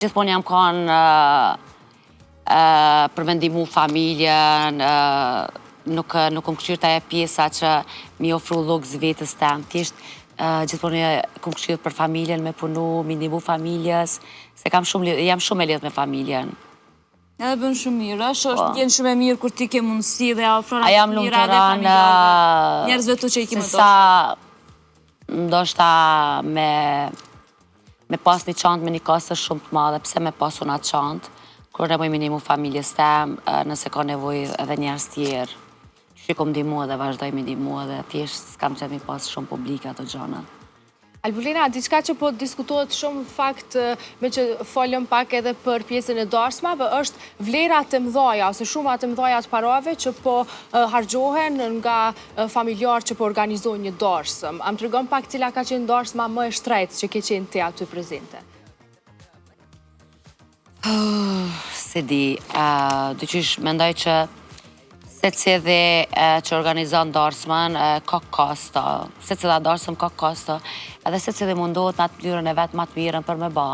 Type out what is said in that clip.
Gjithmonë jam kanë për me ndihmu familjen, nuk nuk kom kqyrë te ajo pjesa që mi ofru luks vetes tem, thjesht gjithmonë kom kqyrë për familjen me punu, mi ndihmu familjes, se kam shumë, jam shumë e lidhë me familjen. Edhe bën shumë mirë, është është po. ndjenjë shumë e mirë kur ti ke mundësi dhe ofron atë të mira edhe familjarëve, njerëzve tu që i ke më dashur. Sa ndoshta me me pas një çantë me një kosto shumë të madhe, pse me pas unë atë çantë, kur unë muj me i ndihmu familjes tem, nëse ka nevojë edhe njerëz tjerë, që i kom ndihmu edhe vazhdoj me ndihmu edhe thjesht s'kam qef mi pas shumë publike ato gjana. Albulena, diçka që po diskutohet shumë në fakt meqë folëm pak edhe për pjesën e darsmave, është vlerat e mdhaja ose shumat e mdhaja të parave që po harxhohen nga familjarë që po organizojnë një darsëm. A më tregon pak cila ka qenë darsma më e shtrejtë që ke qenë ti aty prezente? S'e di, dyqysh mendoj që secili që organizon darsmën ka kosto, secila darsëm ka kosto, edhe secili mundohet në atë mënyrën e vet ma të mirën për me ba.